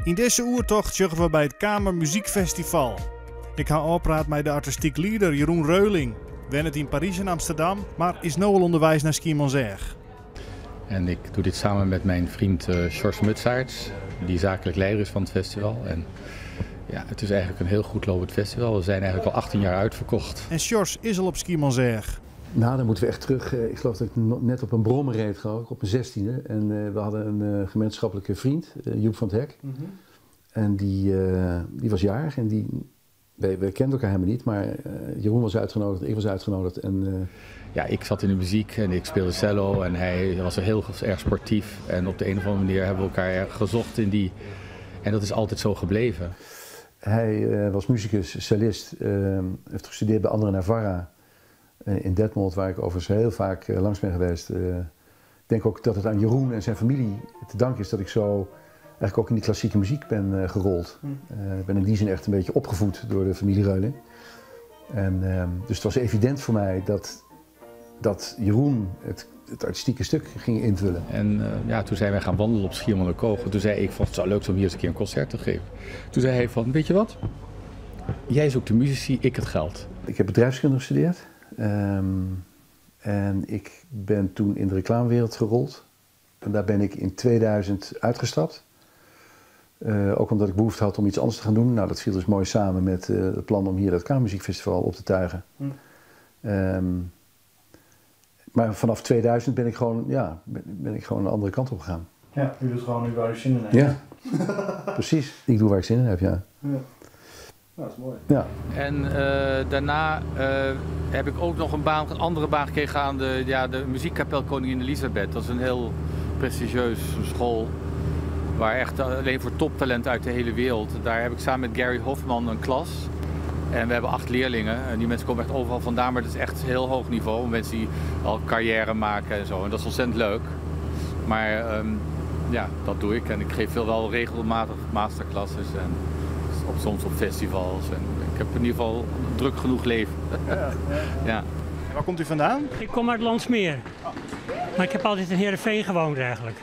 Yn dizze oertocht sjogge we by it Kamermuzykfestival. Ik ha ôfpraat mei de artistyk lieder Jeroen Reuling. Wennet yn Parys en Amsterdam, mar is no al ûnderweis nei Skiermûntseach. En ik doe dit samen met mijn vriend uh, Sjors Mutsaerts, die zakelijk leider is van het festival. En ja, het is eigenlijk een heel goed lopend festival. We zijn eigenlijk al 18 jaar uitverkocht. En Sjors is al op Skiermûntseach. Nou, dan moeten we echt terug. Eh, ik geloof dat ik net op een brommer reed, geloof ik, op mijn 16e. En eh, we hadden een gemeenschappelijke vriend, Joep van het Hek. En die, die was jarig en die, wij, wij kenden elkaar helemaal niet, maar Jeroen was uitgenodigd, ik was uitgenodigd. En, Ja, ik zat in de muziek en ik speelde cello en hij was heel erg sportief. En op de een of andere manier hebben we elkaar erg gezocht in die... En dat is altijd zo gebleven. Hij was musicus, cellist, heeft gestudeerd bij André Navarra in Detmold, waar ik overigens heel vaak langs ben geweest. Ik denk ook dat het aan Jeroen en zijn familie te danken is dat ik zo eigenlijk ook in die klassieke muziek ben gerold. Ik ben in die zin echt een beetje opgevoed door de familie Reuling. En, dus het was evident voor mij dat Jeroen het artistieke stuk ging invullen. En ja, toen zijn wij gaan wandelen op Schiermonnikoog. En toen zei ik van, het zou leuk zijn om hier eens een keer een concert te geven. Toen zei hij van, weet je wat? Jij zoekt de muzici, ik het geld. Ik heb bedrijfskunde gestudeerd. En ik ben toen in de reclamewereld gerold. En daar ben ik in 2000 uitgestapt. Ook omdat ik behoefte had om iets anders te gaan doen. Nou, dat viel dus mooi samen met het plan om hier het Kamermuziekfestival op te tuigen. Maar vanaf 2000 ben ik gewoon, ja, ben ik gewoon een andere kant op gegaan. Ja, u doet gewoon nu waar u zin in heeft. Ja, precies. Ik doe waar ik zin in heb, ja. Ja. Nou, dat is mooi. Ja. En daarna heb ik ook nog een andere baan gekregen aan de muziekkapel Koningin Elisabeth. Dat is een heel prestigieus school. Waar echt alleen voor toptalent uit de hele wereld. Daar heb ik samen met Gary Hoffman een klas. En we hebben 8 leerlingen. En die mensen komen echt overal vandaan, maar het is echt heel hoog niveau. Mensen die al carrière maken en zo. En dat is ontzettend leuk. Maar ja, dat doe ik. En ik geef veel wel regelmatig masterclasses en soms op festivals. En ik heb in ieder geval druk genoeg leven. Ja. En waar komt u vandaan? Ik kom uit Landsmeer. Maar ik heb altijd in Heerenveen gewoond eigenlijk.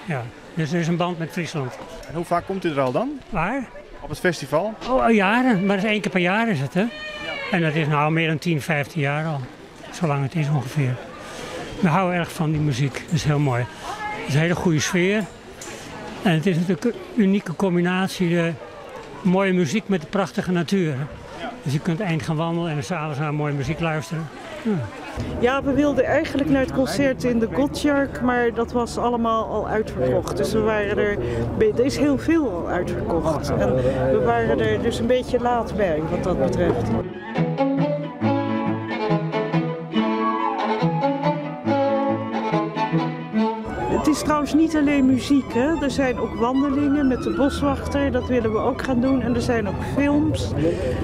Ja. Dus er is een band met Friesland. En hoe vaak komt u er al dan? Waar? Op het festival? Oh, al jaren. Maar dat is 1 keer per jaar is het, hè? Ja. En dat is nou meer dan 10, 15 jaar al. Zolang het is ongeveer. We houden erg van die muziek. Dat is heel mooi. Het is een hele goede sfeer. En het is natuurlijk een unieke combinatie. De mooie muziek met de prachtige natuur. Ja. Dus je kunt eind gaan wandelen en 's avonds naar mooie muziek luisteren. Ja. Ja, we wilden eigenlijk naar het concert in de Gottschalk, maar dat was allemaal al uitverkocht. Dus we waren er, er is heel veel al uitverkocht. En we waren er dus een beetje laat bij, wat dat betreft. Het is trouwens niet alleen muziek, hè? Er zijn ook wandelingen met de boswachter, dat willen we ook gaan doen. En er zijn ook films,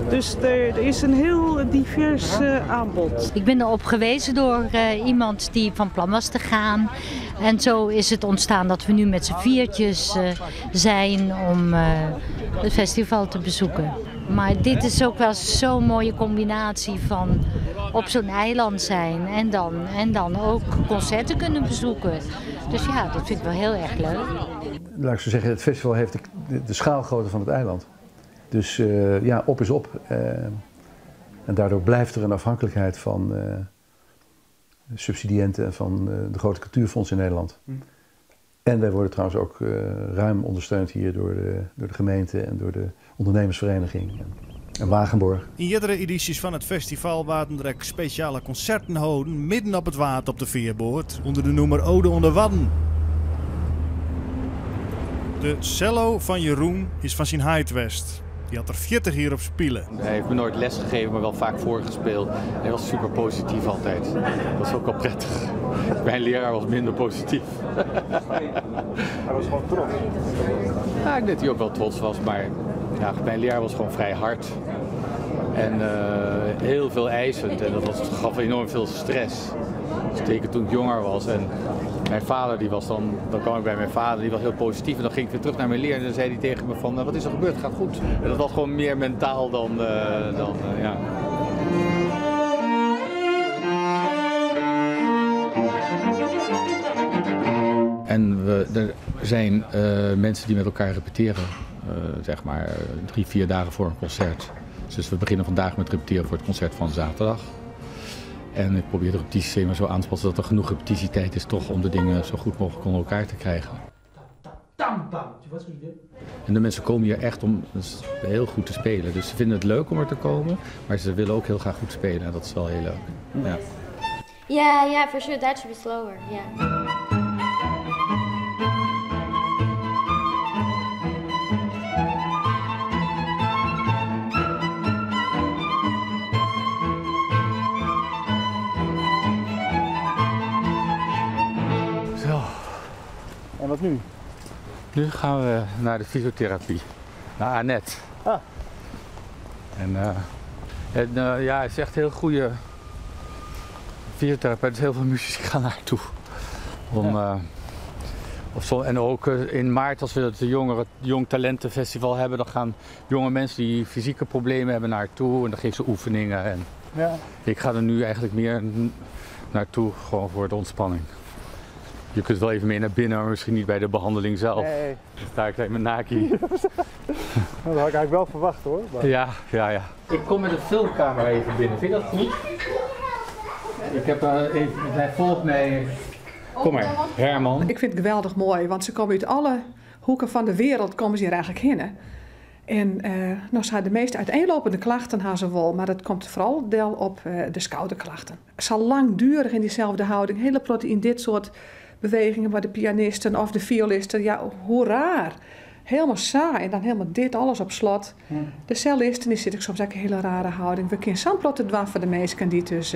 dus er is een heel divers aanbod. Ik ben erop gewezen door iemand die van plan was te gaan. En zo is het ontstaan dat we nu met z'n viertjes zijn om het festival te bezoeken. Maar dit is ook wel zo'n mooie combinatie van op zo'n eiland zijn en dan ook concerten kunnen bezoeken. Dus ja, dat vind ik wel heel erg leuk. Laat ik zo zeggen, het festival heeft de schaalgrootte van het eiland. Dus ja, op is op. En daardoor blijft er een afhankelijkheid van subsidiënten en van de grote cultuurfondsen in Nederland. En wij worden trouwens ook ruim ondersteund hier door de gemeente en door de ondernemersvereniging en Wagenborg. In eerdere edities van het festival waren er speciale concerten houden midden op het water op de veerboot onder de noemer Ode onder Wadden. De cello van Jeroen is van zijn heit west. Die had er 40 hier op spelen. Hij heeft me nooit les gegeven, maar wel vaak voorgespeeld. Hij was super positief altijd. Dat is ook wel prettig. Mijn leraar was minder positief. Hij was gewoon trots. Ja, ik denk dat hij ook wel trots was, maar ja, mijn leraar was gewoon vrij hard. En heel veel eisend. En dat gaf enorm veel stress. Zeker toen ik jonger was. En mijn vader, die was dan kwam ik bij mijn vader, die was heel positief. En dan ging ik weer terug naar mijn leraar en dan zei hij tegen me van, wat is er gebeurd? Het gaat goed. En dat was gewoon meer mentaal dan ja. En er zijn mensen die met elkaar repeteren. Zeg maar 3, 4 dagen voor een concert. Dus we beginnen vandaag met repeteren voor het concert van zaterdag. En ik probeer het repetitieschema zo aan te passen dat er genoeg repetitietijd is toch om de dingen zo goed mogelijk onder elkaar te krijgen. En de mensen komen hier echt om heel goed te spelen. Dus ze vinden het leuk om er te komen, maar ze willen ook heel graag goed spelen. En dat is wel heel leuk. Ja. Yeah, for sure. That should be slower. Yeah. Zo. En wat nu? Nu gaan we naar de fysiotherapie. Naar Annette. Ah. En ja, hij is echt een heel goede fysiotherapeut. Dus heel veel muzici gaan naar toe. Of zo, en ook in maart, als we het Jong Talentenfestival hebben, dan gaan jonge mensen die fysieke problemen hebben naar toe. En dan geven ze oefeningen. En ik ga er nu eigenlijk meer naartoe, gewoon voor de ontspanning. Je kunt wel even mee naar binnen, maar misschien niet bij de behandeling zelf. Nee. Dan sta ik met Naki. Dat had ik eigenlijk wel verwacht, hoor. Maar... Ja. Ik kom met een filmcamera even binnen. Vind je dat goed? Ik heb even, hij volgt mij. Kom maar, Herman. Ik vind het geweldig mooi, want ze komen uit alle hoeken van de wereld komen ze hier eigenlijk heen. Hè. En nou zijn de meest uiteenlopende klachten gaan ze wel, maar dat komt vooral deel op de schouderklachten. Zal langdurig in diezelfde houding, hele proteïne in dit soort bewegingen waar de pianisten of de violisten, ja, hoe raar. Helemaal saai en dan helemaal dit alles op slot. De cellisten die zitten soms ook een hele rare houding. We kunnen zo'n protte dwaan voor de mensen die dus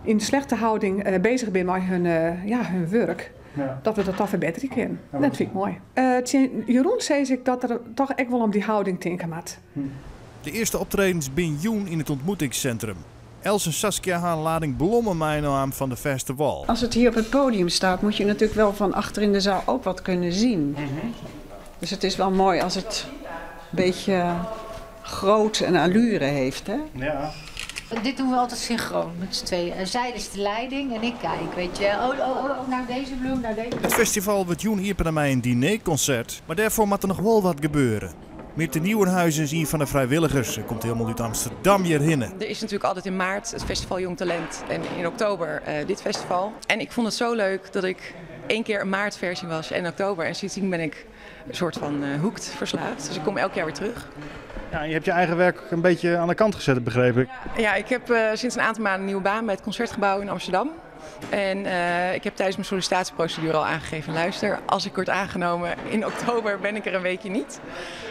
in slechte houding bezig zijn met ja, hun werk. Dat we dat dan verbeteren kunnen. Dat vind ik mooi. Jeroen zei ik dat er toch echt wel om die houding tinken moet. De eerste optredens bin jûn in het ontmoetingscentrum. Els en Saskia gaan een lading blommen aan van de festival. Als het hier op het podium staat, moet je natuurlijk wel van achter in de zaal ook wat kunnen zien. Dus het is wel mooi als het een beetje groot en allure heeft. Hè? Ja. Dit doen we altijd synchroon met z'n tweeën. En zij is de leiding en ik kijk, weet je. Oh, nou deze bloem, nou deze bloem. Het festival wordt jûn hier bij een dinerconcert, maar daarvoor moet er nog wel wat gebeuren. Meerte Nieuwenhuizen is een van de vrijwilligers. Ze komt helemaal uit Amsterdam hierheen. Er is natuurlijk altijd in maart het festival Jong Talent en in oktober dit festival. En ik vond het zo leuk dat ik één keer een maartversie was en in oktober. En sindsdien ben ik een soort van hooked, verslaafd. Dus ik kom elk jaar weer terug. Ja, je hebt je eigen werk een beetje aan de kant gezet, begreep ik. Ja, ik heb sinds een aantal maanden een nieuwe baan bij het Concertgebouw in Amsterdam. En ik heb tijdens mijn sollicitatieprocedure al aangegeven: luister, als ik word aangenomen in oktober ben ik er een weekje niet.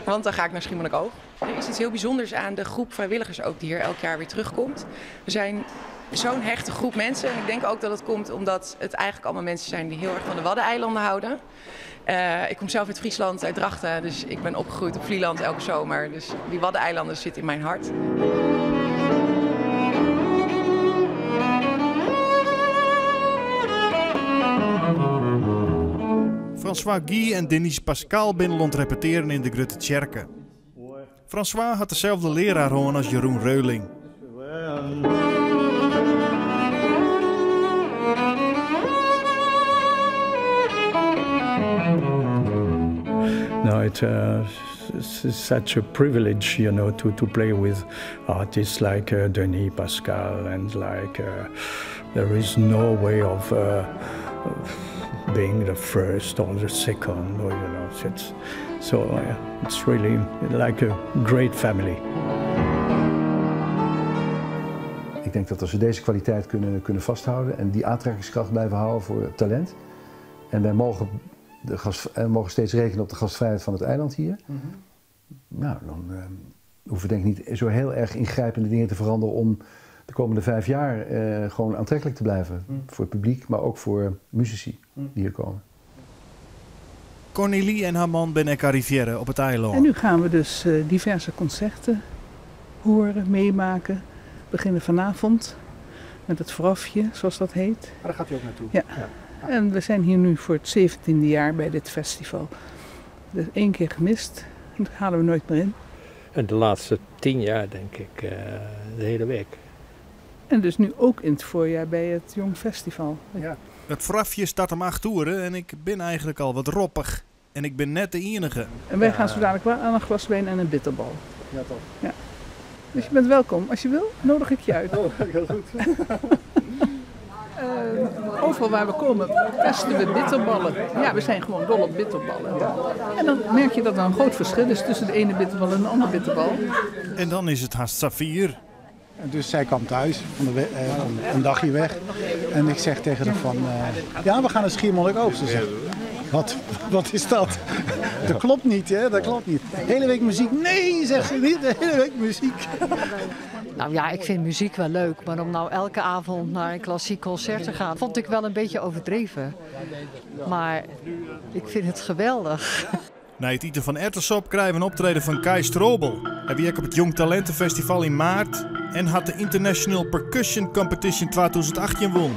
Want dan ga ik naar Schiermonnikoog. Er is iets heel bijzonders aan de groep vrijwilligers ook die hier elk jaar weer terugkomt. We zijn zo'n hechte groep mensen. En ik denk ook dat het komt omdat het eigenlijk allemaal mensen zijn die heel erg van de Waddeneilanden houden. Ik kom zelf uit Friesland, uit Drachten, dus ik ben opgegroeid op Vlieland elke zomer. Dus die Waddeneilanden zitten in mijn hart. François Guy en Denise Pascal binnen repeteren in de Grutte Tsjerke. François had dezelfde leraar hoorn als Jeroen Reuling. No, it's such a privilege to play with artists like Denis Pascal and like there is no way of being the first or the second, or it's really like a great family. Ik denk dat als we deze kwaliteit kunnen vasthouden en die aantrekkingskracht blijven houden voor talent. En wij mogen steeds rekenen op de gastvrijheid van het eiland hier. Nou, dan hoeven we denk ik niet zo heel erg ingrijpende dingen te veranderen om de komende 5 jaar gewoon aantrekkelijk te blijven. Voor het publiek, maar ook voor muzici die hier komen. Cornélie en haar man binne arrivearre op it eilân. En nu gaan we dus diverse concerten horen, meemaken. We beginnen vanavond met het voorafje, zoals dat heet. Maar daar gaat u ook naartoe? Ja. En we zijn hier nu voor het 17e jaar bij dit festival. Dus één keer gemist, dat halen we nooit meer in. En de laatste 10 jaar denk ik de hele week. En dus nu ook in het voorjaar bij het Jong Festival. Ja. Het voorafje start om 8 uur en ik ben eigenlijk al wat roppig. En ik bin net de iennige. En wij gaan zo dadelijk wel aan een glas wijn en een bitterbal. Ja, toch? Ja. Dus je bent welkom. Als je wil, nodig ik je uit. Oh, heel goed. Overal waar we komen testen we bitterballen. Ja, we zijn gewoon dol op bitterballen. En dan merk je dat er een groot verschil is tussen de ene bitterbal en de andere bitterbal. En dan is het haast Safir. En dus zij kwam thuis, van een dagje weg. En ik zeg tegen haar van, ja, we gaan naar Schiermonnikoog. Ze zegt, wat is dat? Dat klopt niet, hè? Dat klopt niet. Hele week muziek? Nee, zegt ze niet. De hele week muziek. Nou ja, ik vind muziek wel leuk, maar om nou elke avond naar een klassiek concert te gaan, vond ik wel een beetje overdreven. Maar ik vind het geweldig. Na het eten van erwtesop krijgen we een optreden van Kai Strobel. Hij werkt op het Jong Talentenfestival in maart en had de International Percussion Competition 2018 won.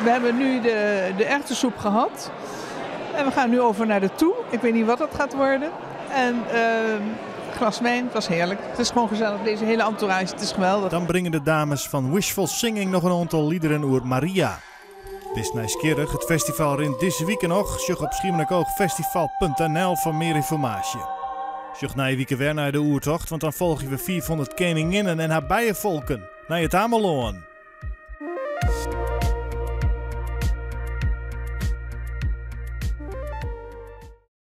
We hebben nu de erwtensoep gehad en we gaan nu over naar de toe. Ik weet niet wat dat gaat worden. En glas wijn, het was heerlijk. Het is gewoon gezellig, deze hele entourage, het is geweldig. Dan brengen de dames van Wishful Singing nog een aantal liederen oer Maria. Dit is nieuwsgierig, het festival rint deze week nog. Zoek op schiermonnikoogfestival punt N L voor meer informatie. Zoek naar je week weer naar de oertocht, want dan volgen we 400 koninginnen en haar bijenvolken naar het Ameloon.